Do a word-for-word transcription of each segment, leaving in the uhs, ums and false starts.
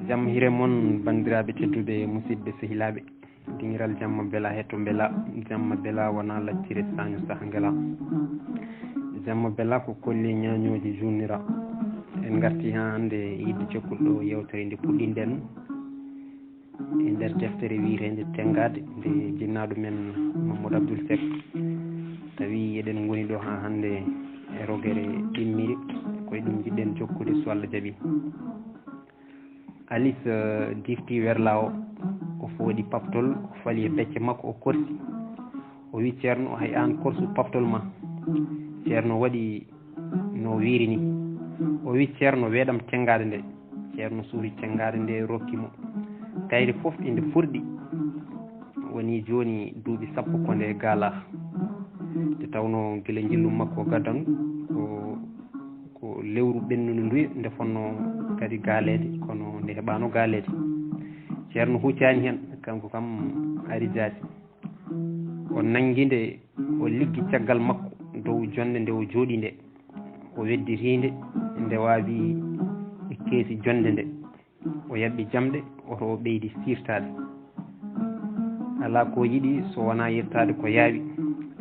Jam hire mon, banndiraaɓe tedduɓe, musidɓe sehilaaɓe. Dingiral jamma bela hetto bela, jamma bela wona laccire sañu saha ngela. Jamma bela ko kolli ñañooji junnira. En ngarti haa hannde yidde cokkuɗo yewtere nde puɗɗinɗen e nder deftere wiyeteende Tenngaade nde jinnaaɗo men Mamadou Abdoul Seck. Tawi eɗen ngoni ɗo haa hannde e rogere ɗimmiri, ko e ɗum njiɗɗen jokkude so Allah jaɓi. Alis, eh, difti werlaawo, o fooɗi paftol, o fali e becce makko, o korsi. O wi: "Ceerno, hay aan korsu paftol ma." Ceerno waɗi no wiiri ni. O wi: "Ceerno, weeɗam tenngaade nde." Ceerno suuri tenngaade nde, rokki mo. Kayri fof inde furɗi. Woni jooni duuɓi sappo ko nde gaalaa. Nde tawnoo gila njillu makko gaddan ko, ko lewru ɓennundu nduye nde fonnoo kadi gaaleede, kono nde heɓaano gaaleede. Ceerno huccaani heen, kanko kam ari jaasi. O nanngi nde, o liggi caggal makko dow jonnde nde o jooɗi nde. O wedditi nde, nde waawi e keesi jonnde nde. O yaɓɓi jamɗe, oto o ɓeydi siirtaade. Alaa ko yiɗi so wonaa yettaade ko yaawi.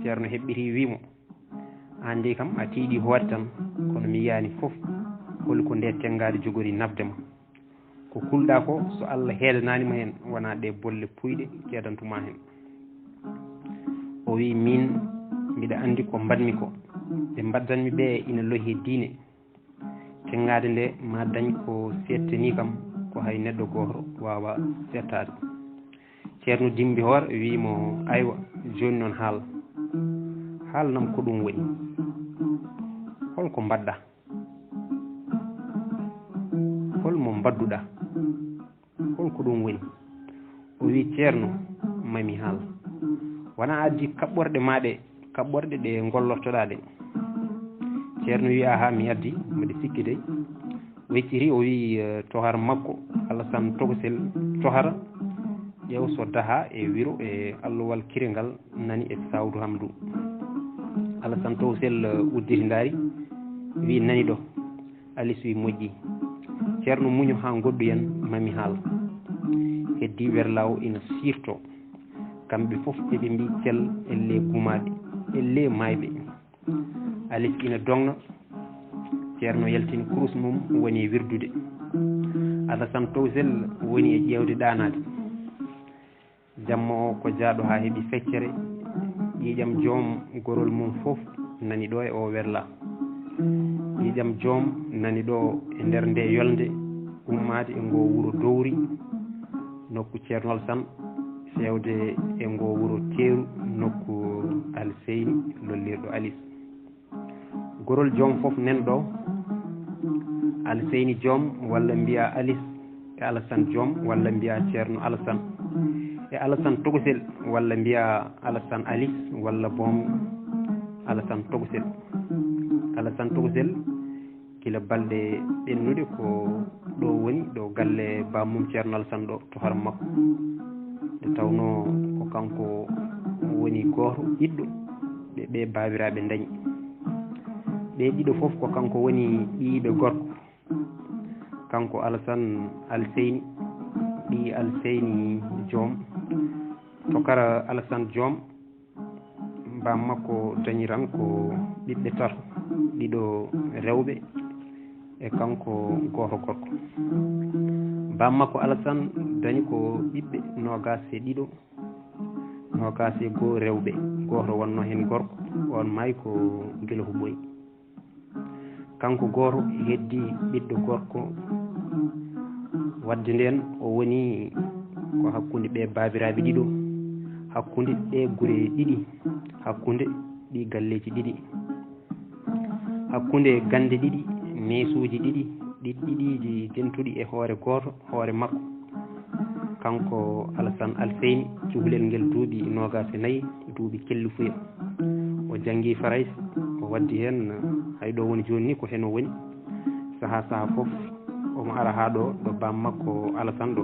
Ceerno heɓɓiti, wii mo: "Aan de kam a tiiɗi hoore tan, kono mi yiyaani fof hol ko nde tenngaade jogori nafde ma. Ko kulɗaa ko, so Allah heedanaani ma heen, wonaa ɗe bolle puyɗe keedantu ma heen." O wii: "Miin, mbiɗa anndi ko mbaɗmi ko. Ɓe mbaddanmi ɓe ina lohi e diine. Tenngaade nde ma dañ ko seettanii kam, ko hay neɗɗo gooto waawaa seettaade." Ceerno dimmbi hoore, wii mo: "Aywa, jooni noon haal. Haalnam ko ɗum woni. Hol ko mbaɗɗaa? Hol mo mbadduɗaa? Hol ko ɗum woni?" O wii: "Ceerno, ma mi haal. Wonaa a addi kaɓɓorɗe ma ɗe, kaɓɓorɗe ɗe ngollortoɗaa ɗe?" Ceerno wii: "Aha, mi addi, mbeɗa sikki dey." O yecciti, o wii, eh, tohar makko, Alasan Tokosel, tohara, ƴeew so daha e wiro e allowal kire ngal nani e Sawdu Hamdu. Alasan Tokosel, eh, udditi ndaari, wii: "Nani ɗo." Alis wii: "Moƴƴi." Ceerno muño haa ngoɗɗoyen, ma mi haal. Heddii werlaawo ina siirtoo. Kamɓe fof eɓe mbii: "Cel, ellee gumaaɓe, ellee maayɓe." Alis ina dogna. Ceerno yaltini kurus mum, woni e wirdude. Alasan Tokosel woni e ƴeewde ɗaanaade. Jamma o ko jaaɗo haa heɓi feccere. Ƴiiƴam joom gorol mum fof nani ɗo e o werla. Ƴiiƴam joom nani ɗo e nder nde yolnde, ummaade e ngo wuro dowri, nokku Ceerno Alasan, fewde e ngo wuro teeru, nokku Alseyni lollirɗo Alis. Gorol joom fof nan ɗo, Alseyni joom, walla mbiya Alis e Alasan joom, walla mbiya Ceerno Alasan e Alasan Tokosel, walla mbiya Alasan Alis, walla boom Alasan Tokosel. Alasan Tokosel, gila balɗe ɓennuɗe ko ɗo woni, ɗo galle bammum Ceerno Alasan ɗo, to hoore makko. Nde tawnoo ko kanko woni gooto ɓiɗɗo ɓe ɓe baabiraaɓe ndañi. Ɓe ɗiɗo fof ko kanko woni ɓiyiiɓe gorko. Kanko Alasan Alseyni, ɓiyi Alseyni joom, to kara Alasan joom, baam makko dañi tan ko ɓiɓɓe tato, ɗiɗo rewɓe e kanko gooto gorko. Baam makko Alasan dañi ko ɓiɓɓe noogaas e ɗiɗo, noogaas e goo rewɓe, gooto wonno heen gorko, oon maayi ko gila ko ɓooyi. Kanko gooto heddii ɓiɗɗo gorko, waɗde ndeen o woni ko hakkunde ɓee baabiraaɓe ɗiɗo, hakkunde ɗee gure ɗiɗi, hakkunde ɗii galleeji ɗiɗi, hakkunde gannde ɗiɗi, neesuuji ɗiɗi, ɗi ɗiɗiiji dentuɗi e hoore gooto, hoore makko. Kanko Alasan Alseyni, cukalel ngel duuɓi noogaas e nayi, duuɓi kellifuya. O janngi Farayse, o waɗdi heen hay ɗo woni jooni ni ko heen o woni. Sahaa sahaa fof, omo ara haa ɗo, ɗo baam makko Alasan ɗo.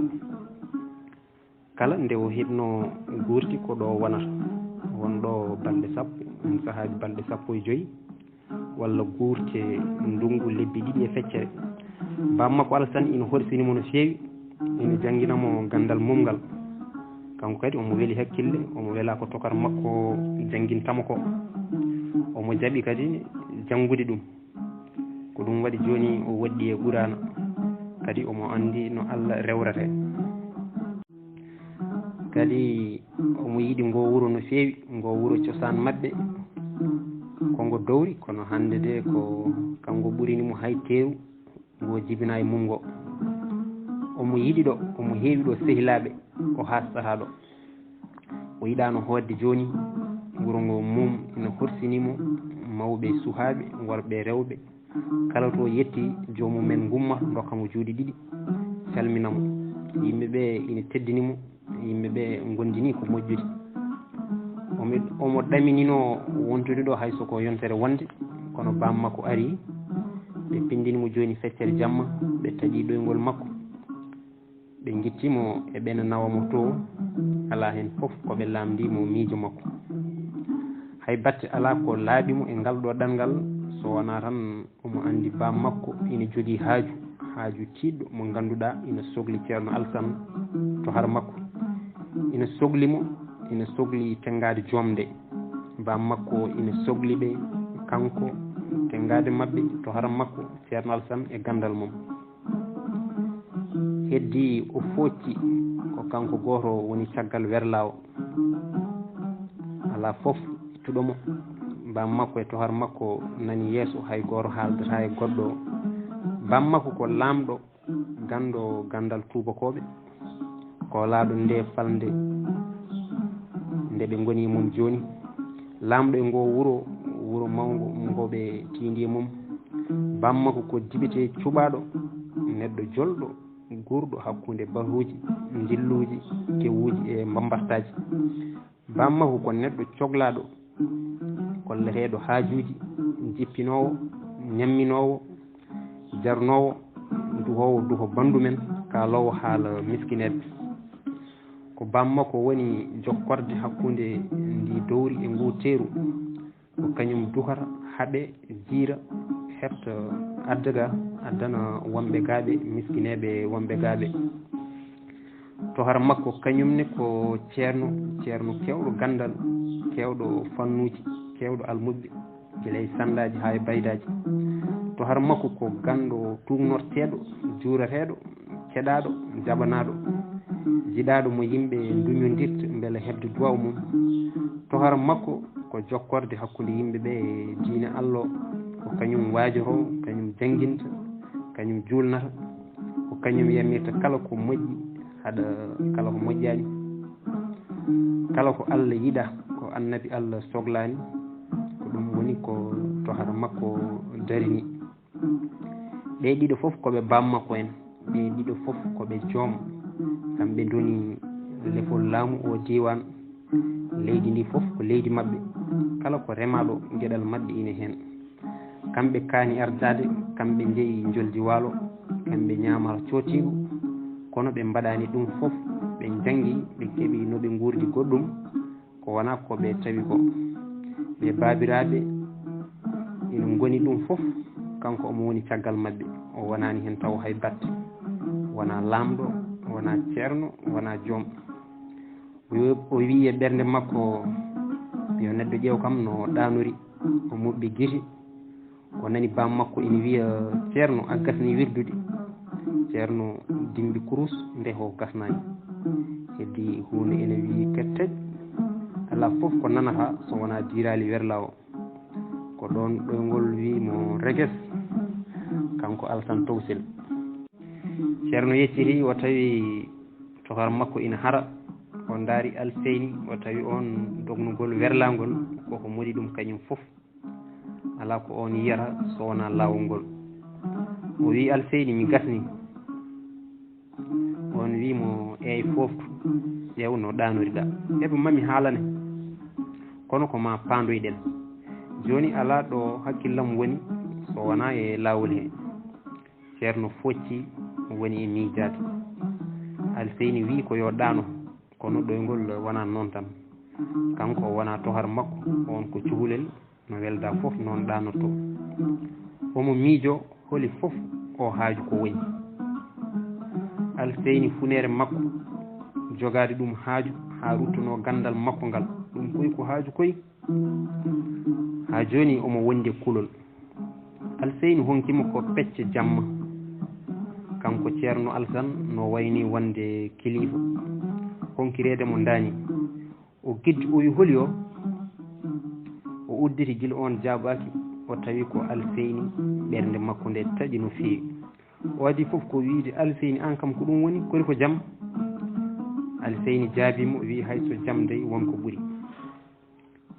Kala nde o heɓnoo guurti ko ɗo wonata. Won ɗo balɗe sappo, ɗum sahaaji balɗe sappo e joy, walla guurte ndunngu lebbi ɗiɗi e feccere. Baam makko Alasan ina horsini mo no feewi. Ina janngina mo ganndal mum ngal. Kanko kadi omo weli hakkille, omo wela ko tokar makko janngintamo ko. Omo jaɓi kadi janngude ɗum. Ko ɗum waɗi jooni o woɗɗi e Quraana. Kadi omo anndi no Allah rewrata. Kadi omo yiɗi ngo wuro no feewi, ngo wuro cosaan maɓɓe. Ko ngo dowri, kono hannde de ko kanko ɓurini mo hay teeru. Ngo jibina e mum ngo. Omo yiɗi ɗo, omo heewi ɗo sehilaaɓe, o haastataa ɗo. O yiɗaano hoodde jooni, wuro ngo mum ina horsini mo, mawɓe e suhaaɓe, worɓe e rewɓe. Kala to yetti, joomum en ngumma, ndokka mo juuɗe ɗiɗi, calmina mo. Yimɓe ɓe ina teddini mo, yimɓe ɓe ngondini ko moƴƴude. Omo, omo ɗaminino wontude ɗo hay so ko yontere wonde, kono bammakko ari, ɓe pindini mo jooni feccere jamma, ɓe taƴi ɗoyngol makko. Ɓe ngitti mo e ɓe nawa mo to, alaa heen fof ko ɓe laamndi mo miijo makko. Hay batte alaa ko laaɓi mo e ngal ɗo ɗanngal, so wonaa tan omo anndi bammakko ina jogii haaju, haaju tiiɗɗo mo ngannduɗaa ina sokli Ceerno Alsan to har makko. Ina sokli mo, ina sokli tenngaade joomde. Bammakko ina sokli ɓe, kanko, tenngaade maɓɓe to har makko, Ceerno Alsan e ganndal mum. Heddii o foocci ko kanko gooto woni caggal werlaawo. Alaa fof ittuɗo mo. Bammakko e tohar makko nani yeeso, hay gooto haaldataa e goɗɗo. Bammakko ko laamɗo, ganndo ganndal tuubakooɓe, koolaaɗo nde falnde nde ɓe ngoni e mum jooni. Laamɗo e ngoo wuro, wuro mawngo ngo ɓe tiindi e mum. Bammakko ko dibite cuɓaaɗo, neɗɗo jolɗo, guurɗo hakkunde bahuuji, ndilluuji, kewuuji e mbambartaaji. Bammakko ko neɗɗo coglaaɗo, kolleteeɗo haajuuji, jippinoowo, ñamminoowo, jarnoowo, duhoowo duho banndu men, kaaloowo haala miskineeɓe. Ko bammakko woni jokkorde hakkunde ndi dowri e ngu teeru. Ko kañum duhata, haɓe, jiira, heɓta, adda ga, addana wonɓe gaaɓe, miskineeɓe wonɓe gaaɓe. Tohar makko kañum ne ko ceerno, ceerno keewɗo ganndal, keewɗo fannuuji, keewɗo almuɓɓe, gila e sanndaaji haa e baydaaji. Tohar makko ko ganndo tuugnorteeɗo, juurateeɗo, keɗaaɗo, jaɓanaaɗo, jiɗaaɗo mo yimɓe nduñondirta mbele heɓde duwaaw mum. Tohar makko ko jokkorde hakkunde yimɓe ɓe e diine Allah o. Ko kañum waajoroo, kañum jannginta, kañum juulnata, ko kañum yamirta kala ko moƴƴi, haɗa kala ko moƴƴaani. Kala ko Allah yiɗa, ko annabi Allah soglani, ko ɗum woni ko tohar makko darini. Ɓe ɗiɗo fof ko ɓe bammakko en, ɓe ɗiɗo fof ko ɓe joom. Kamɓe ndoni lefol laamu o diiwaan. Leydi ndi fof ko leydi maɓɓe. Kala ko remaaɗo geɗal maɓɓe ina heen. Kamɓe kaani ardaade, kamɓe njeyi njoldi waalo, kamɓe ñaamata cootiigu. Kono ɓe mbaɗaani ɗum fof, ɓe njanngi, ɓe keɓi no ɓe nguurdi goɗɗum. Ko wonaa ko ɓe tawi ko. Ɓe baabiraaɓe ina ngoni ɗum fof, kanko omo woni caggal maɓɓe. O wonaani heen taw hay batte. Wonaa laamɗo, wonaa ceerno, wonaa joom. O, o wii e ɓernde makko, yo neɗɗo ƴeew kam no ɗaanori, o muɓɓi gite. O nani bammakko ina wiya, "Ceerno, a gasni wirdude." Ceerno dimbi kurus, nde o gasnaani. Heddi huunde ina wiyi, "Ketteƴ." Alaa fof ko nanata so wonaa diiraali werlaawo. Ko ɗoon ɗoyngol wii mo, "Reges." Kanko Alsan Towsel. Ceerno yecciti, o tawi tokar makko ina hara. O ndaari Alseyni, o tawi oon dognugol werlaangol, koko moɗi ɗum kañum fof. Alaa ko oon yiyata so wonaa laawol ngol. O wii, "Alseyni, mi gasni." Oon wii mo, "Eey, fooftu, ƴeew no ɗaanoriɗaa." "Heɓa ma mi haalane, kono ko ma paandoyɗen. Jooni alaa ɗo hakkillam woni so wonaa e laawol he." Ceerno foocci, woni e miijaade. Alseyni wii ko yo ɗaano, kono ɗoyngol wonaa noon tan. Kanko o wonaa tohar makko, oon ko cukalel, no weldaa fof noon ɗaanotoo. Omo miijoo holi fof o haaju ko woni. Alseyni funeere makko, jogaade ɗum haaju haa ruttunoo ganndal makko ngal. Ɗum koy ko haaju koy. Haa jooni omo wondi e kulol. Alseyni honki mo ko pecce jamma. Kanko Ceerno Alsan no wayni wonde kiliifa. Honkireede mo ndaani. O giddi o wi holi o? O udditi gila oon jaabaaki, o tawi ko Alseyni, ɓernde makko nde taƴi no feewi. O adii fof ko wiyde Alseyni, aan kam ko ɗum woni, kori ko jam? Alseyni jaabii mo, o wi hay so jam dey won ko ɓuri.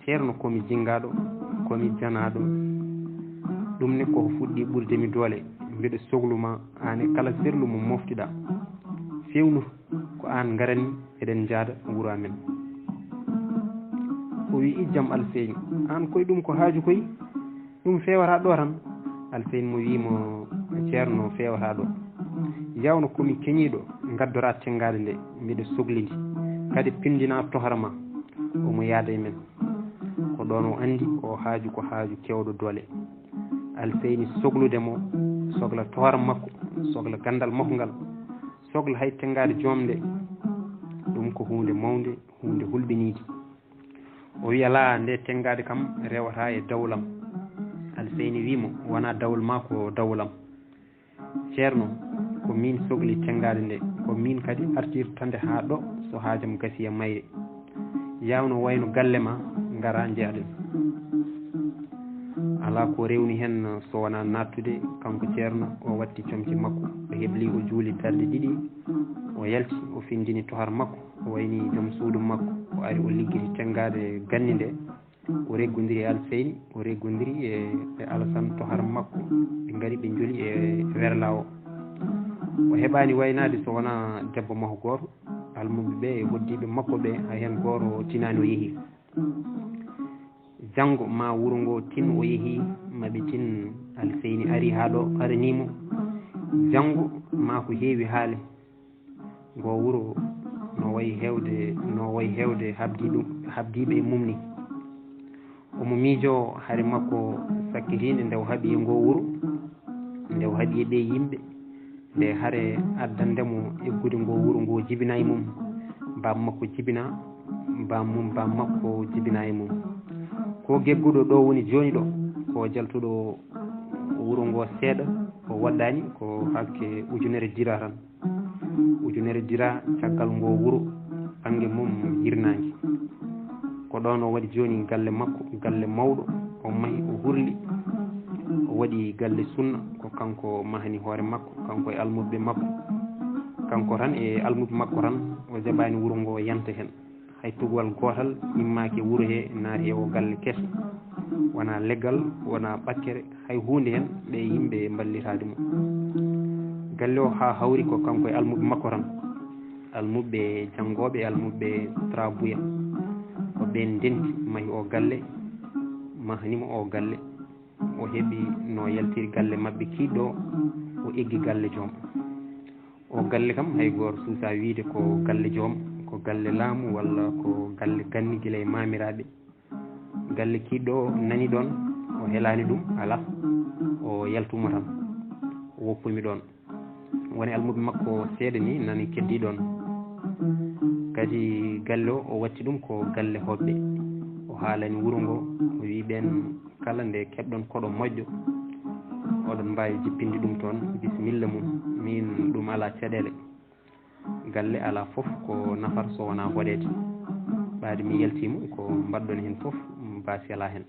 Ceerno, ko mi jinngaaɗo, ko mi janaaɗo. Ɗum ne ko fuɗɗi ɓurde mi doole. Mbiɗo soglu ma, aan e kala serlu mo moftiɗaa. Fewnu ko aan ngaranmi, eɗen njaada wuro amen. O wi ijjam Alseyni, aan koy ɗum ko haaju koy. Ɗum feewata ɗo tan. Alseyni mo wi mo, Ceerno, feewata ɗo. Yawno ko mi keñiiɗo, ngaddoraa tenngaade nde, mbiɗo sogli ndi. Kadi pinndinaa tohara ma, omo yaada e men. Ko ɗoon o anndi o haaju ko haaju keewɗo doole. Alseyni soglude mo, sogla tohara makko, sogla ganndal makko ngal, sogla hay tenngaade joom nde. Ɗum ko huunde mawnde, huunde hulɓiniide. O wi alaa, nde tenngaade kam rewata e dawlam. Alseyni wi mo, wonaa dawol ma, ko dawlam. Ceerno, ko miin sogli tenngaade nde, ko miin kadi artirta nde haa ɗo so haajam gasi e mayre. Yawno wayno galle ma, ngaraa njeyaɗen. Alaa ko rewni heen so wonaa naattude, kanko Ceerno, o watti comci makko, o hebli, o juuli darɗe ɗiɗi, o yalti, o findini tohar makko, o wayni joom suudu makko, o ari o liggiti tenngaade ganni nde, o reggondiri e Alseyni, o reggondiri e, e Alasan tohar makko, ɓe ngari ɓe njoli e werlaawo. O heɓaani waynaade so wonaa debbo mahko gooto, almuɓɓe ɓe e hoddiiɓe makko ɓe, hay heen gooto tinaani o yehi. Janngo ma wuro ngo tin o yehi, ma ɓe tin Alseyni ari haa ɗo, aranii mo. Janngo ma ko heewi haale. Ngo wuro no wayi heewde, no wayi heewde habdiiɗo, habdiiɓe e mum ni. Omo miijoo hare makko sakkitiinde nde o haɓi e ngo wuro, nde o haɓi e ɓee yimɓe, nde hare addande mo eggude ngo wuro ngo jibinaa e mum, baam makko jibinaa, baam mum, baam makko jibinaa e mum. Ko gegguɗo ɗo woni jooni ɗo, ko jaltuɗo wuro ngo seeɗa, o waɗɗaani ko hakke ujunere dira tan. Ujunere dira caggal ngo wuro, bannge mum hirnaange. Ko ɗoon o waɗi jooni galle makko, galle mawɗo, o mahi, o hurli, o waɗi galle sunna, ko kanko mahani hoore makko, kanko e almuɓɓe makko. Kanko tan e almuɓɓe makko tan, o jaɓaani wuro ngo yanta heen. Hay tugwal gootal immaaki e wuro he, naati e o galle keso. Wonaa leggal, wonaa ɓakkere, hay huunde heen, ɓe yimɓe mballitaade mo. Galle o haa hawri ko kanko e almuɓɓe makko tan. Almuɓɓe janngooɓe e almuɓɓe trabuya. Ko ɓeen ndenti, mahi o galle, mahani mo o galle. O heɓi no yaltiri galle maɓɓe kiiɗɗo, o eggi galle joom. O galle kam, hay gooto suusaa wiyde ko galle joom, ko galle laamu walla ko galle ganni gila e maamiraaɓe. Galle kiiɗɗo o nani ɗoon, o helaani ɗum, alaa, o yaltumo tan, o woppumi ɗoon. Woni almuɓɓe makko seeɗa ni nani keddii ɗoon. Kadi galle o, o watti ɗum ko galle hoɓɓe. O haalani wuro ngo, o wii ɓeen, kala nde keɓɗon koɗo moƴƴo, oɗon mbaawi jippinde ɗum toon, bisimilla mum, miin ɗum alaa caɗeele. Galle alaa fof ko nafata so wonaa hoɗeede. Ɓaade mi yaltiima, ko mbaɗɗon heen fof, baasi alaa heen.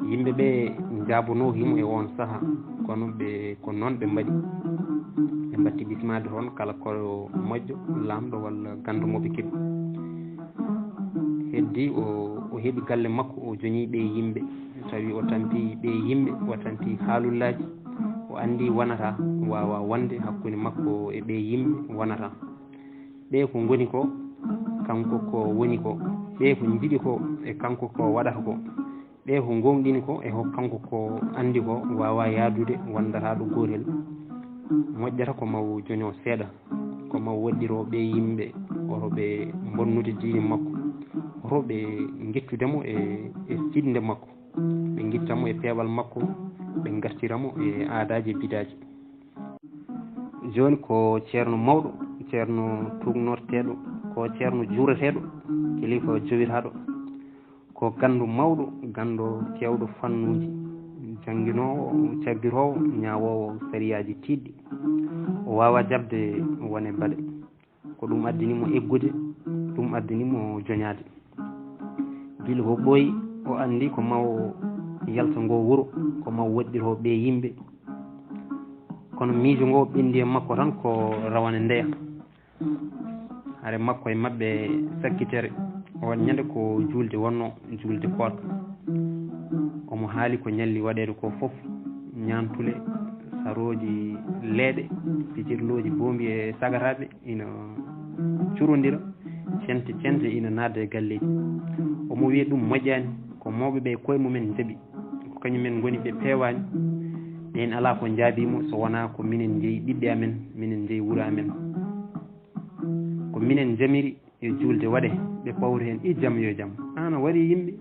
Yimɓe ɓe njaabonohimo e oon sahaa, kono ɓe, ko noon ɓe mbaɗi. Ɓe mbatti bismaade toon kala koɗo moƴƴo, laamɗo walla ganndo mo ɓe keɓi. Heddii o, o heɓi galle makko, o joñii ɓee yimɓe, tawi o tampii ɓee yimɓe, o tampii haalullaaji, o anndii wonata, waawaa wonde hakkunde makko e ɓee yimɓe, wonata. Ɓee ko ngoni ko, kanko ko woni ko. Ɓee ko njiɗi ko, e kanko ko waɗata ko. Ɓee ko ngoongɗini ko, e ko kanko ko anndi ko, waawaa yahdude, wondataa ɗo gootel. Moƴƴata ko maw joño seeɗa, ko maw waɗɗiroo ɓee yimɓe, oto ɓe mbonnude diine makko, oto ɓe ngettude mo e, e fiɗnde makko, ɓe ngetta mo e peewal makko, ɓe ngartira mo e aadaaji e bidaaji. Jooni ko ceerno mawɗo, ceerno tuugnorteeɗo, ko ceerno juureteeɗo, kilifa jowitaaɗo, ko ganndo mawɗo, ganndo keewɗo fannuuji, jannginoowo, cabbitoowo, ñaawoowo sariyaaji tiiɗɗi. O waawaa jaɓde wone baɗe. Ko ɗum addani mo eggude, ɗum addani mo joñaade. Gila ko ɓooyi, o anndi ko maw yalta ngoo wuro, ko maw woɗɗiroo ɓee yimɓe. Kono miijo ngoo ɓenndi e makko tan ko rawane ndeya. Hare makko e maɓɓe sakkitere. Oon ñande ko juulde wonnoo, juulde koorka. Omo haali ko ñalli waɗeede ko fof, ñaantule, sarooji leeɗe, pijirlooji boombi e sagataaɓe ina curondira, cente cente ina naatda e galleeji. Omo wiya ɗum moƴƴaani, ko mawɓe ɓe koye mumen njaɓi, ko kañumen ngoni ɓe peewaani. Ɓeen alaa ko njaabii mo so wonaa ko minen njeyi ɓiɓɓe amen, minen njeyi wuro amen. Ko minen njamiri yo juulde waɗe, ɓe pawra heen. I jam yo jam. Aan a warii yimɓe,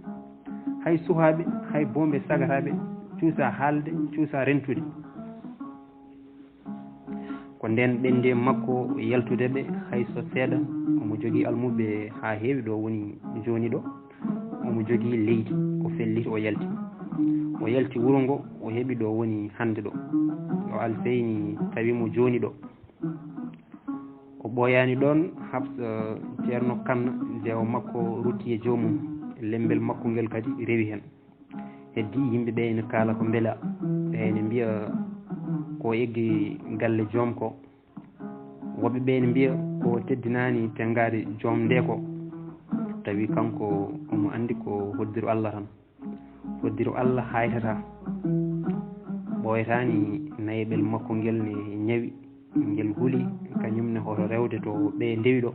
hay suhaaɓe, hay boombe sagataaɓe, cuusa haalde, cuusa rentude. Ko ndeen ɓenndi e makko yaltude ɓe, hay so seeɗa. Omo jogii almuɓɓe haa heewi ɗo woni jooni ɗo. Omo jogii leydi, o felliti, o yalti. O yalti wuro ngo, o heɓi ɗo woni hannde ɗo. O alseyni tawi mo jooni ɗo. O ɓooyaani ɗoon, Habsa, Ceerno Kan, jeewo makko rutti e joomum. Lembel makko ngel kadi rewi heen. Heddii yimɓe ɓe ene kaala ko mbela, ɓe ene mbiya ko eggi galle joom ko. Woɓɓe ɓe ene mbiya ko teddinaani tenngaade joom nde ko, tawi kanko omo anndi ko hoddiro Allah tan. Hoddiro Allah haytata. Ɓooyataani nayeɓel makko ngel ne ñawi, ngel huli, kañum ne hoto rewde to ɓe ndewi ɗo.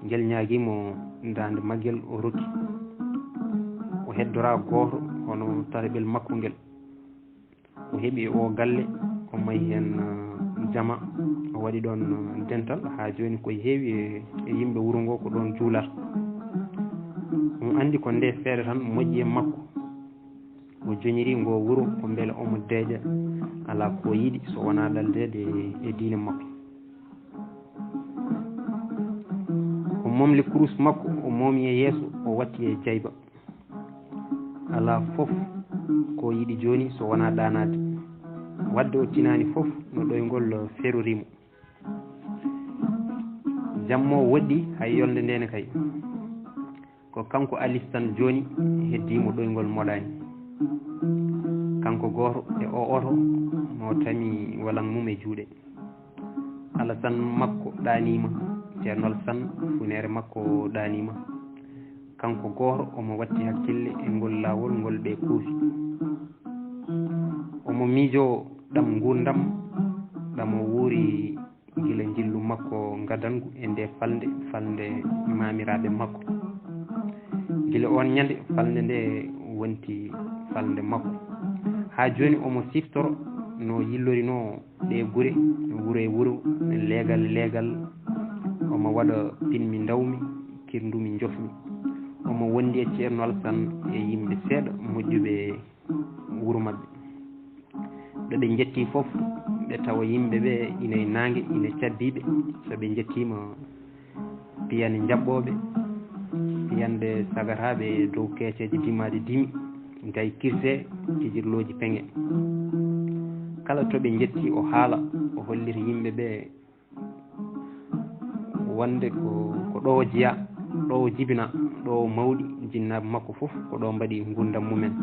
Ngel ñaagii mo daande maggel, o rokki. O heddoraa gooto hono tareɓel makko ngel. O heɓi o galle, o mahi heen, eh, jama, o waɗi ɗoon, eh, dental. Haa jooni ko heewi e, e yimɓe wuro ngo ko ɗoon juulata. Omo anndi ko nde feere tan moƴƴi e makko. O joñirii ngo wuro ko mbele omo deeƴa, alaa ko yiɗi so wonaa ɗaldeede e, e diine makko. O momli kurus makko, o moomi e yeeso, o watti e jayba. Alaa fof ko yiɗi jooni so wonaa ɗaanaade. Waɗde o tinaani fof no ɗoyngol ferorii mo. Jam mo woɗɗi hay yolnde nde ne kay. Ko kanko Alis tan jooni heddii mo ɗoyngol moɗaani. Kanko gooto e o oto mo tami walan mum e juuɗe. Alasan makko ɗaaniima, Ceerno Alasan funeere makko ɗaaniima. Kanko gooto omo watti hakkille e ngol laawol ngol ɓe kuufi. Omo miijoo ɗam nguurndam, ɗam o wuuri gila njillu makko ngadangu e nde falnde, falnde maamiraaɓe makko. Gila oon ñande, falnde nde wonti falnde makko. Haa jooni omo siftoro no yillorinoo ɗee gure, wuro e wuro, leegal e leegal. Omo waɗa pinmi ndawmi, kirndumi njofmi. Omo wondi e Ceerno Alasan e yimɓe seeɗa moƴƴuɓe wuro maɓɓe. Ɗo ɓe njetti fof, ɓe tawa yimɓe ɓe ina e naange, ina cabbii ɓe. So ɓe njettiima, piyane njaɓɓooɓe, piyande sagataaɓe e dow keeceeje dimaaɗe dimi, gay kirse, pijirlooji peŋe. Kala to ɓe njetti, o haala, o hollita yimɓe ɓe wonde ko, ko ɗo o jeyaa, ɗo o jibinaa, ɗo o mawɗi, jinnaaɓe makko fof ko ɗo mbaɗi nguurndam mumen.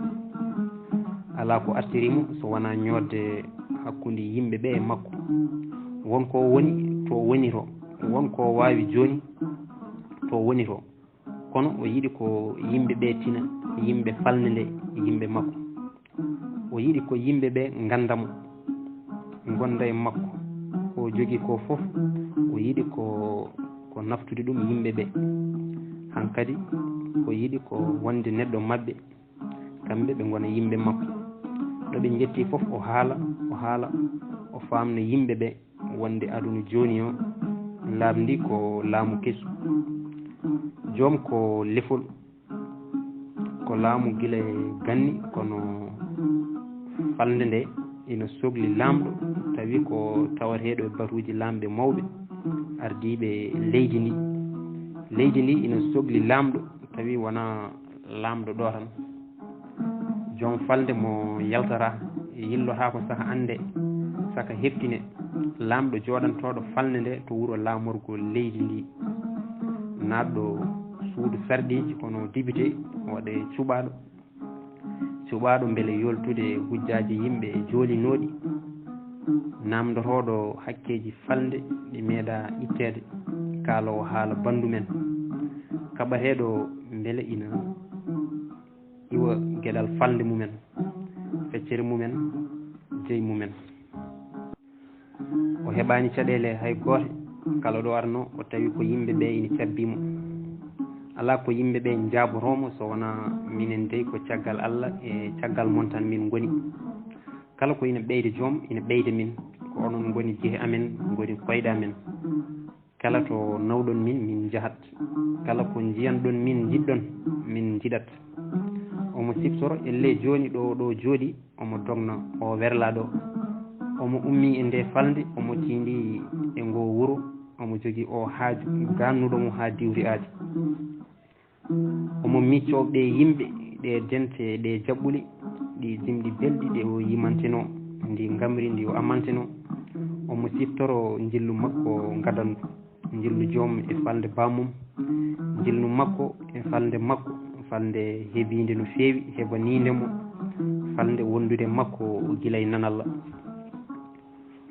Alaa ko artiri mo so wonaa ñoodde hakkunde yimɓe ɓe e makko. Won ko woni to woni to, won ko waawi jooni to woni to. Kono o yiɗi ko yimɓe ɓe tina, yimɓe falnde nde, yimɓe makko. O yiɗi ko yimɓe ɓe ngannda mo, ngonda e makko. Ko o jogii ko fof, o yiɗi ko, ko naftude ɗum yimɓe ɓe. Hankadi o yiɗi ko wonde neɗɗo maɓɓe, kamɓe ɓe ngona yimɓe makko. Ɗo ɓe njetti fof, o haala, o haala, o faamna yimɓe ɓe wonde aduna jooni o, laaɓndi ko laamu kesu. Joom ko lefol, ko laamu gila e ganni, kono falnde nde ina sogli laamɗo, tawi ko tawateeɗo e batuuji laamɓe mawɓe ardiiɓe leydi ndi. Leydi ndi ina sogli laamɗo, tawi wonaa laamɗo ɗo tan. Joom falnde mo yaltata, yillotaako saka annde, saka heɓtine. Laamɗo jooɗantooɗo falnde nde to wuro laamorgo leydi ndi. Naatɗo suudu sarɗiiji kono dibite, waɗe cuɓaaɗo. Cuɓaaɗo mbele yoltude hujjaaji yimɓe joolinooɗi. Naamndotooɗo hakkeeji falnde ɗi meeɗa itteede. Kaaloowo haala banndu men. Kaɓateeɗo mbele ina iwa geɗal falnde mumen, feccere mumen, jeyi mumen. O heɓaani caɗeele hay goote, kala ɗo arno o tawi ko yimɓe ɓe ina cabbii mo. Alaa ko yimɓe ɓe njaabotoo mo so wonaa minen dey ko caggal Alla e caggal mon tan min ngoni. Kala ko ina ɓeyda joom ina ɓeyda min, ko onon ngoni jehe amen, ngoni koyɗe amen. Kala to nawɗon min, min njahat. Kala ko njiyanɗon min njiɗɗon, min njiɗat. Omo siftoro ellee jooni ɗo ɗo jooɗi, omo dogna o werlaa ɗo. Omo ummii e nde falnde, omo tiindii e ngoo wuro, omo jogii o haaju gaannuɗo mo haa diwri aadi. Omo miccoo ɓee yimɓe, ɗee dente, ɗee jaɓɓule, ɗi jimɗi belɗi ɗe o yimantenoo, ndi ngamri ndi o amantenoo. Omo siftoro njillu makko ngadandu, njillu joom e falnde bammum, njillu makko e falnde makko, falnde hebiinde no feewi, hebaniinde mo, falnde wondude makko gila e nanalla.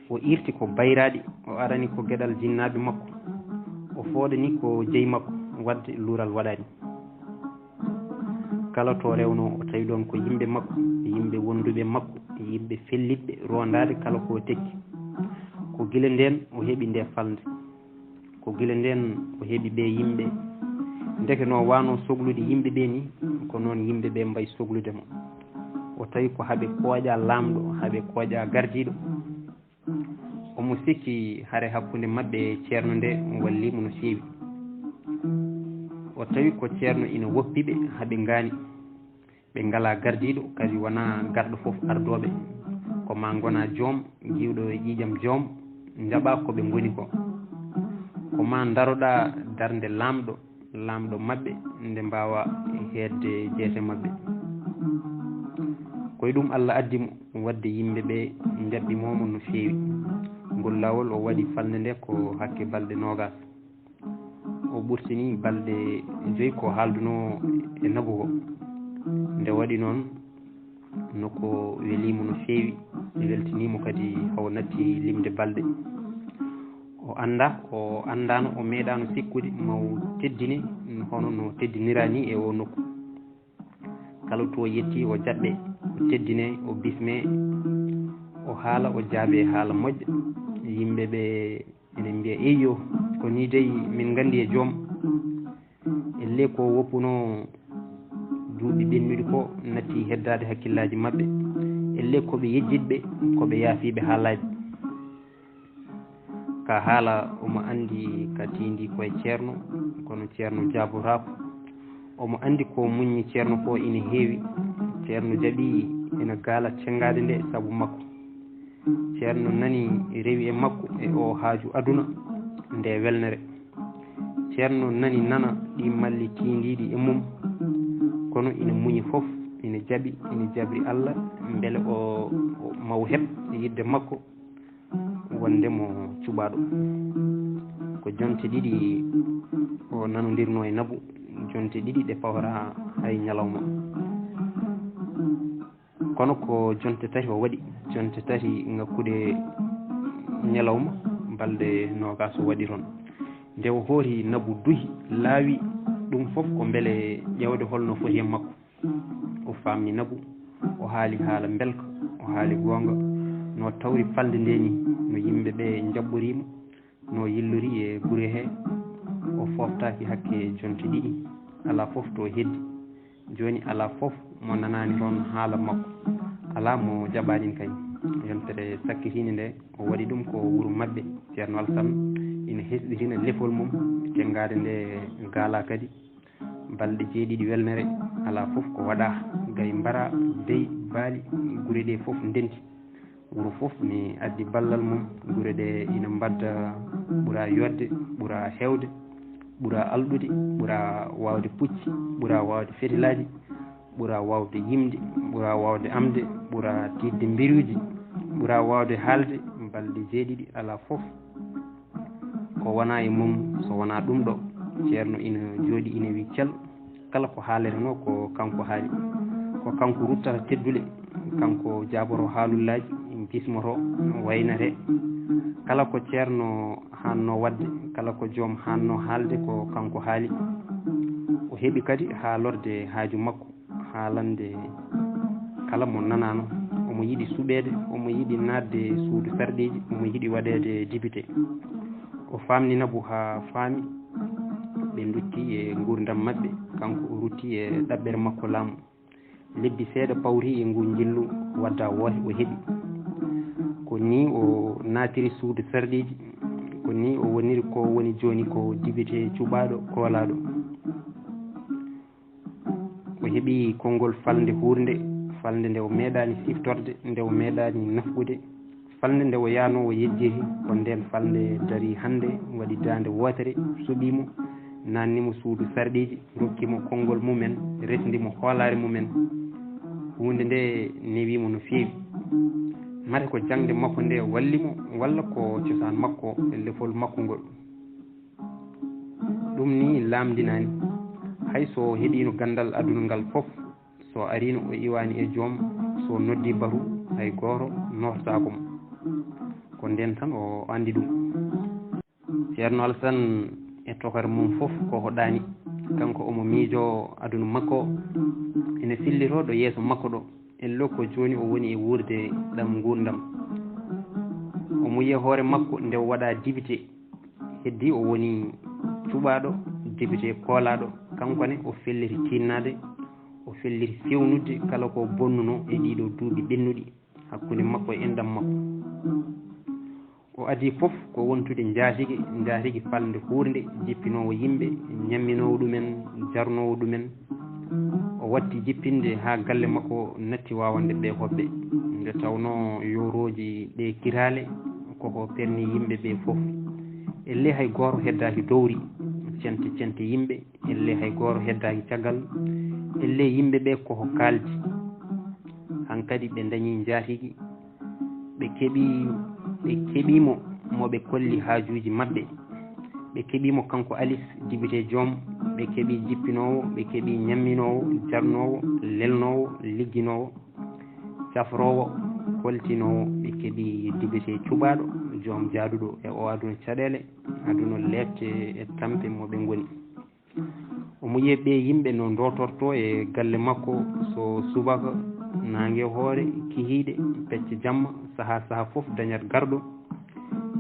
O irti ko bayraaɗi, o arani ko geɗal jinnaaɓe makko, o fooɗani ko jeyi makko, waɗde luural waɗaani. Kala to rewnoo, o tawi ɗoon ko yimɓe makko, yimɓe wonduɓe makko, yimɓe fellitɓe roondaade kala ko tekki. Ko gila ndeen o heɓi nde falnde. Ko gila ndeen o heɓi ɓee yimɓe. Ndeke no waanoo soglude yimɓe ɓee nii, ko noon yimɓe ɓee mbayi soglude mo. O tawi ko haɓe kooƴa laamɗo, haɓe kooƴa gardiiɗo. Omo sikki hare hakkunde maɓɓe e ceerno nde wallii mo no feewi. O tawi ko ceerno ina woppi ɓe, haɓe ngaani. Ɓe ngalaa gardiiɗo, kadi wonaa garɗo fof ardooɓe. Ko maa ngonaa joom, jiwɗo e ƴiiƴam joom, njaɓa ko ɓe ngoni ko. Ko maa ndaroɗaa darnde laamɗo, laamɗo maɓɓe, nde mbaawa heedde jeese maɓɓe. Ko e ɗum Alla addi mo, waɗde yimɓe ɓe njaɓɓimoo mo no feewi. Ngol laawol o waɗi falnde nde ko hakke balɗe noogaas. O ɓurtini balɗe joyi ko haaldunoo e nabu ko. Nde waɗi noon, nokku o welii mo no feewi, weltinii mo kadi, haw natti limde balɗe. O anndaa, o anndaano, o meeɗaano sikkude ma o teddine hono no teddiniraa nii e oo nokku. Kala to o yettii, o jaɓɓee, o teddinee, o bismee, o haala, o jaabee haala moƴƴa. Yimɓe ɓe ene mbiya, "Eyyo, ko nii dey min nganndi e joom." Ellee ko woppunoo duuɓi ɓennuɗi ko natti heddaade hakkillaaji maɓɓe. Ellee ko ɓe yejjitɓe, ko ɓe yaafiiɓe haalaaji. Ka haala omo anndi ka tiindii ko e ceerno, kono ceerno jaabotaako. Omo anndi ko muññi ceerno ko ina heewi. Ceerno jaɓi ina gaala cenngaade nde sabu makko. Ceerno nani rewi e makko e o haaju aduna nde welnere. Ceerno nani nana ɗi malli tiindiiɗi e mum, kono ina muñi fof, ina jaɓi, ina jabri Alla mbele o, o maw heɓ yiɗde makko wonde mo cuɓaaɗo. Ko jonte ɗiɗi o nanondirnoo e nabu, jonte ɗiɗi ɗe pawra hay ñalawma. Kono ko jonte tati o waɗi, jonte tati ŋakkude ñalawma, balɗe noogaas o waɗi toon. Nde o hooti nabu duhi, laawi, ɗum fof ko mbele ƴeewde holno foti e makko. O faamni nabu, o haali haala mbelka, o haali goonga, no tawri falnde nde nii, no yimɓe ɓe njaɓɓorii mo, no yillori e gure he. O fooftaaki hakke jonte ɗiɗi, alaa fof to heddi. Jooni alaa fof mo nanaani toon haala makko, alaa mo jaɓaani kay. Yontere sakkitiinde nde, o waɗi ɗum ko wuro maɓɓe, Ceerno Alsan ina hesɗitina lefol mum, cenngaade nde gaalaa kadi. Balɗe jeeɗiɗi welnere, alaa fof ko waɗaa, gay mbara, dey, baali, gure ɗe fof ndenti. Wuro fof ne addi ballal mum. Gure ɗe ina mbadda, ɓura yodde, ɓura hewde, ɓura alɗude, ɓura waawde pucci, ɓura waawde fetelaaji, ɓura waawde yimde, ɓura waawde amde, ɓura tiiɗde mbiruuji, ɓura waawde haalde balɗe jeeɗiɗi alaa fof ko wonaa e mum. So wonaa ɗum ɗo, ceerno ina jooɗi ina wi cel. Kala ko haaletenoo ko kanko haali. Ko kanko ruttata teddule, kanko jaaboro haalullaaji, bismoto, waynate. Kala ko ceerno haannoo waɗde, kala ko joom haannoo haalde ko kanko haali. O heɓi kadi haalorde haaju makko, haalande kala mo nanaano. Omo yiɗi suɓeede, omo yiɗi naatde suudu sarɗiiji, omo yiɗi waɗeede dibite. O faamni Nabu haa faami. Ɓe ndutti e nguurndam maɓɓe, kanko o rutti e ɗaɓɓere makko laamu. Lebbi seeɗa pawti e ngu njillu wadda woote o heɓi. Ko ni o naatiri suudu sarɗiiji, ko ni o woniri ko woni jooni ko dibite cuɓaaɗo koolaaɗo. O heɓi konngol falnde huurnde, falnde nde o meeɗaani siftorde, nde o meeɗaani nafqude, falnde nde o yahnoo o yejjiti. Ko ndeen falnde darii hannde, waɗi daande wootere, suɓii mo, naatni mo suudu sarɗiiji, rokki mo konngol mumen, resndi mo hoolaare mumen. Huunde nde newi mo no feewi. Mate ko jaŋde makko nde walli mo, walla ko cosaan makko, lefol makko ngol. Ɗum ni laamndinaani. Hay so heɓiino ganndal aduna ngal fof, so ariino o iwaani e joom, so noddi batu, hay gooto noototaako mo. Ko ndeen tan o anndi ɗum. Ceerno Alsan e tokare mum fof ko hoɗaani. Kanko omo miijoo aduna makko, ene fillitoo ɗo yeeso makko ɗo. Ello ko jooni o woni e wuurde ɗam nguurndam. Omo yiya hoore makko nde o waɗa dibite. Heddii o woni cuɓaaɗo, dibite koolaaɗo. Kanko ne o felliti tiinnaade, o felliti fewnudde kala ko bonnunoo e ɗiɗo duuɓi ɓennuɗi hakkunde makko e enɗam makko. O adii fof ko wontude njaatigi, njaatigi falnde huurnde, jippinoowo yimɓe, ñamminoowo ɗumen, jarnoowo ɗumen. O watti jippinde haa galle makko natti waawande ɓee hoɓɓe. Nde tawnoo yoorooji ɗee kiraale, koko perni yimɓe ɓee fof. Ellee hay gooto heddaaki dowri, cente cente yimɓe, ellee hay gooto heddaaki caggal, ellee yimɓe ɓee koko kaaldi. Hankadi ɓe ndañi njaatigi, ɓe keɓi, ɓe keɓi mo, mo ɓe kolli haajuuji maɓɓe. Ɓe keɓi mo kanko Alis, dibite joom, ɓe keɓi jippinoowo, ɓe keɓi ñamminoowo, jarnoowo, lelnoowo, ligginoowo, cafroowo, koltinoowo, ɓe keɓi dibite cuɓaaɗo, joom jaaduɗo e o aduna caɗeele, aduna leeɓte e tampe mo ɓe ngoni. Omo yiya ɓee yimɓe no ndootortoo e galle makko, so subaka, naange hoore, kihiiɗe, pecce jamma, sahaa sahaa fof dañat garɗo,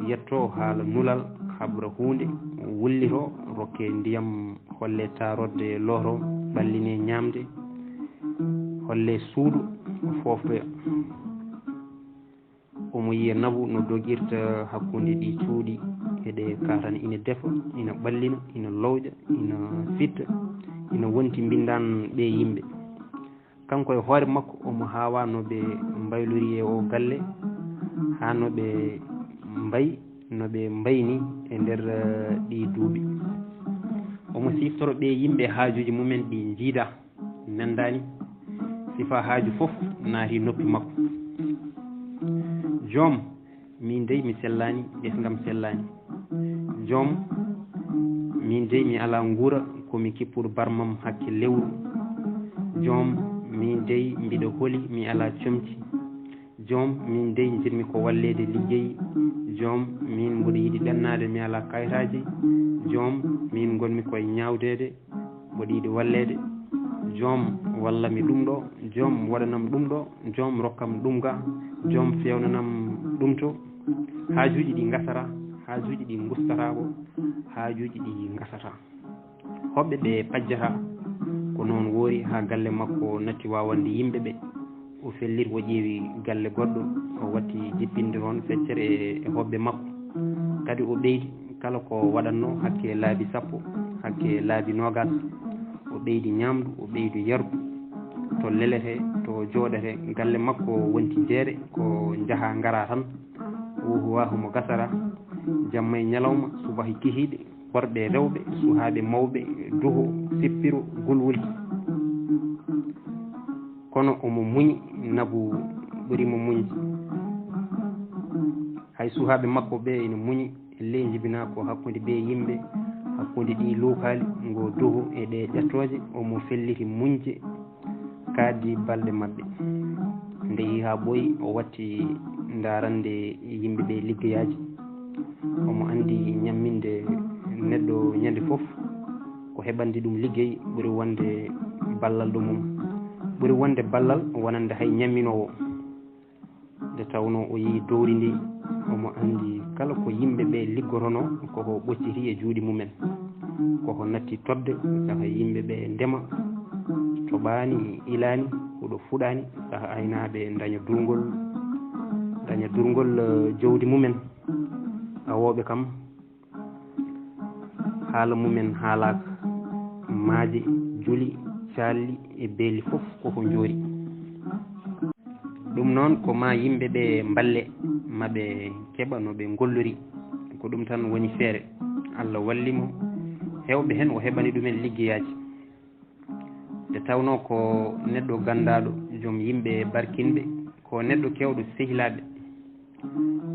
yettoo haala nulal, habra huunde, wullitoo, rokkee ndiyam, hollee taarodde looto, ɓallinee ñaamde, hollee suudu, fooftoya. Omo yiya Nabu no dogirta hakkunde ɗii cuuɗi e ɗee kaatane, ina defa, ina ɓallina, ina lowƴa, ina fitta, ina wonti mbinndaan ɓee yimɓe. Kanko e hoore makko omo haawaa no ɓe mbaylori e oo galle, haa no ɓe mbay, no ɓe mbayni e nder, eh, ɗii duuɓi. Omo siftoro ɓee yimɓe haajuuji mumen ɗi njiidaa. Nanndaani, sifaa haaju fof naati noppi makko. Joom, miin dey mi sellaani, ɓesngam sellaani. Joom, miin dey mi alaa nguura, ko mi kippuɗo barmam hakke lewru. Joom, miin dey mbiɗo holi, mi alaa comci. Joom, miin dey njiɗmi ko walleede liggey. Joom, miin mboɗo yiɗi ɗannaade, mi alaa kayitaaji. Joom, miin ngonmi koye ñaawdeede, mboɗo yiɗi walleede. Joom, wallam e ɗum ɗo. Joom, waɗanam ɗum ɗo. Joom, rokkam ɗum ga. Joom, feewnanam ɗum to. Haajuuji ɗi ngasataa, haajuuji ɗi ngustataa ko, haajuuji ɗi ngasataa. Hoɓɓe ɓe pajjataa. Ko noon woori haa galle makko natti waawande yimɓe ɓe. O fellit, o ƴeewi galle goɗɗo, o watti jippinde toon feccere e, e hoɓɓe makko. Kadi o ɓeydi kala ko waɗatnoo hakke laabi sappo, hakke laabi noogaas. O ɓeydi ñaamdu, o ɓeydi yardu. to lelete, to jooɗete. Galle makko wonti jeere, ko njaha ngara tan. Wohu wahu mo gasara, jamma e ñalawma, subaka e kihiiɗe, worɓe e rewɓe, suhaaɓe mawɓe, duho, sippiro, gulwuli. Kono omo muñi, nabu ɓuri mo muñde. Hay suhaaɓe makko ɓe ina muñi. Ley njibinaa ko hakkunde ɓee yimɓe, hakkunde ɗii luukaali, ngoo duho e ɗee ƴattooje, omo felliti muñde kaaɗdi balɗe maɓɓe. Nde yehi haa ɓooyi, o watti ndaarande yimɓe ɓee liggeyaaji. Omo anndi ñamminde neɗɗo ñande fof ko heɓande ɗum liggey ɓuri wonde ballal ɗo mum, ɓuri wonde ballal wonande hay ñamminoowo. Nde tawnoo o yii dowri ndi, omo anndi kala ko yimɓe ɓe liggotonoo, koko ɓocciti e juuɗe mumen. Koko natti toɓde, saka yimɓe ɓe ndema, toɓaani, ilaani, huɗo fuɗaani, saka aynaaɓe ndaña durngol, ndaña durngol, eh, jowdi mumen. Awooɓe kam, haala mumen haalaaka. Maaje, juli, caalli e beeli fof koko njoori. Ɗum noon ko ma yimɓe ɓe mballe, ma ɓe keɓa no ɓe ngollori. Ko ɗum tan woni feere. Allah walli mo, heewɓe heen o heɓani ɗumen liggeyaaji. Nde tawnoo ko neɗɗo ganndaaɗo, joom yimɓe barkinɓe, ko neɗɗo keewɗo sehilaaɓe.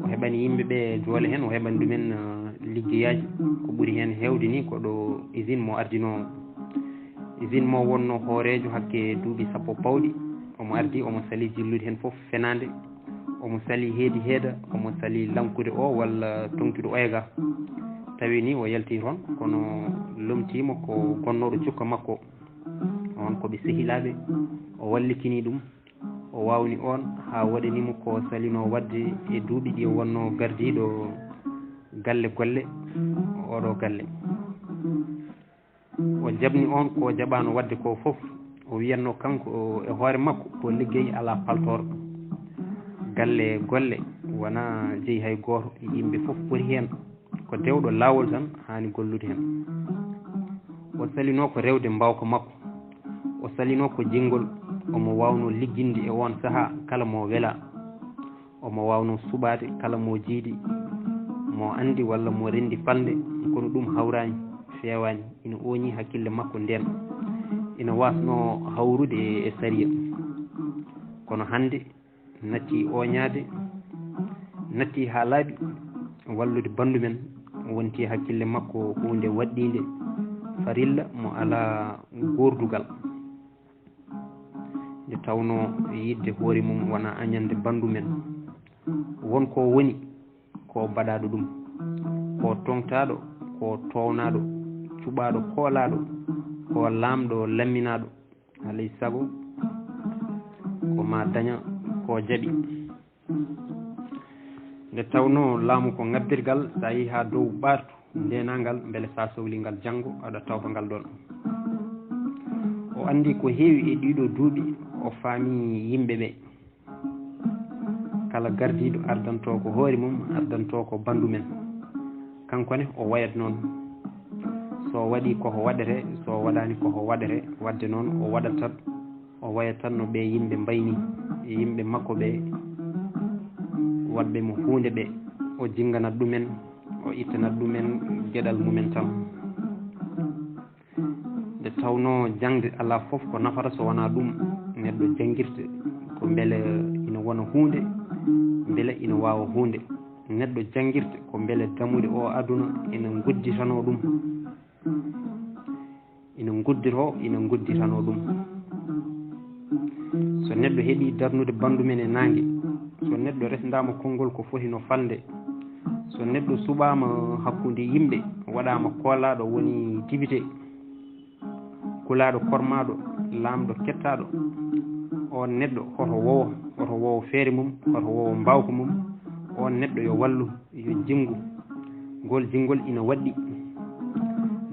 O heɓani yimɓe ɓe doole heen, o heɓani ɗumen, eh, liggeyaaji. Ko ɓuri heen heewde ni ko ɗo usine mo ardinoo. Usine mo wonnoo hooreejo hakke duuɓi sappo pawɗi. Omo ardi, omo salii jillude heen fof fenaande. Omo salii heedi heeda, omo salii lankude o walla toŋtude oya ga. Tawi ni o yalti toon, kono lomtiima ko gonnooɗo cukka makko. On ko ɓe sehilaaɓe, o wallikinii ɗum. O waawni oon haa waɗani mo ko salinoo waɗde e duuɓi ɗi o wonnoo gardiiɗo galle golle oɗo galle. O jaɓni oon ko jaɓaano waɗde ko fof. O wiyatnoo kanko e hoore makko ko liggey alaa paltoor. Galle golle wonaa jeyi hay gooto, yimɓe fof poti heen. Ko dewɗo laawol tan haani gollude heen. O salinoo ko rewde mbaawka makko. O salinoo ko jinngol. Omo waawnoo ligginde e oon sahaa kala mo welaa. Omo waawnoo suɓaade kala mo jiidi, mo anndi walla mo renndi falnde, kono ɗum hawraani, feewaani. Ina ooñii hakkille makko ndeen. Ina waasnoo hawrude e, e sariya. Kono hannde, natti ooñaade, natti haa laaɓi, wallude banndu men, wonti hakkille makko huunde waɗɗiinde farilla mo alaa goordugal. Nde tawnoo yiɗde hoore mum wonaa añande banndu men. Won ko woni, ko baɗaaɗo ɗum, ko toŋtaaɗo, ko toownaaɗo, cuɓaaɗo koolaaɗo, ko laamɗo lamminaaɗo. Alay sago, ko ma daña ko jaɓi. Nde tawnoo laamu ko ŋabbirgal, so a yehii haa dow ɓaartu ndeenangal, mbele so a sohli ngal janngo, aɗa tawta ngal ɗoon. O anndi ko heewi e ɗiiɗoo duuɓi, o faami yimɓe ɓe. Kala gardiiɗo ardantoo ko hoore mum, ardantoo ko banndu men. Kanko ne, o wayat noon. So o waɗii koko waɗetee, so o waɗaani koko waɗetee, waɗde noon o waɗat tan, o wayat tan no ɓee yimɓe mbayni, e yimɓe makko ɓee, waɗɓe mo huunde ɓee. O jinnganat ɗumen, o ittanat ɗumen geɗal mumen tan. Nde tawnoo jaŋde alaa fof ko nafata so wonaa ɗum neɗɗo janngirta, ko mbele ina wona huunde, mbele ina waawa huunde. Neɗɗo janngirta ko mbele damude o aduna ina ngudditanoo ɗum. Ina ngudditoo, ina ngudditanoo ɗum. So neɗɗo heɓii darnude banndu men e naange, so neɗɗo resndaama konngol ko foti no falnde, so neɗɗo suɓaama hakkunde yimɓe, waɗaama koolaaɗo woni dibite, kulaaɗo kormaaɗo, laamɗo kettaaɗo, oon neɗɗo hoto wowo, hoto wowo feere mum, hoto wowo mbaawka mum, oon neɗɗo yo wallu, yo jinngu. Ngol jinngol ina waɗɗi.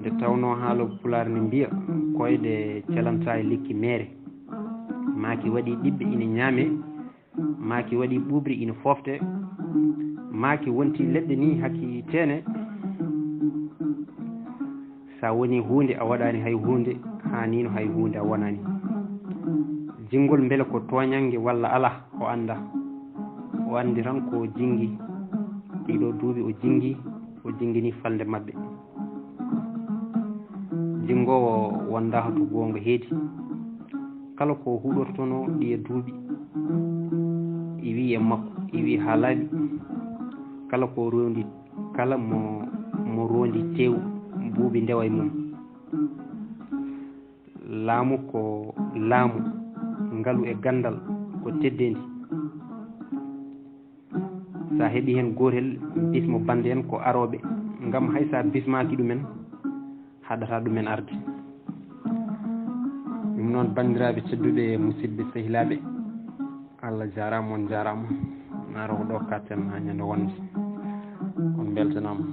Nde tawnoo haala pulaar ne mbiya, koyɗe calantaa e lekki meere. Maaki waɗi ɓiɓɓe ina ñaamee, maaki waɗi ɓuuɓri ina fooftee, maaki wonti leɗɗe ni haki teene. So a woni huunde, a waɗaani hay huunde, haa ni no hay huunde a wonaani. Jinngol mbele ko tooñannge walla alaa, o anndaa. O anndi tan ko jinngi. Ɗiɗo duuɓi o jinngi, o jinngini falnde maɓɓe. Jinngoowo wondaaka to goonga heedi. Kala ko huɗortonoo ɗi e duuɓi, iwi e makko, iwi haa laaɓi. Kala ko rondi, kala mo, mo rondi tew buubi ndewa e mum. Laamu ko laamu, ngalu e ganndal ko teddeendi. Sa heɓi heen gootel, bismo bannde en ko arooɓe, ngam hay sa bismaaki ɗumen, haɗata ɗumen arde. Ɗum noon, banndiraaɓe tedduɓe, musidɓe sehilaaɓe, Allah jaaraama, on jaaraama. Naro ko ɗo katten haa ñande wonde. On mbeltanaama.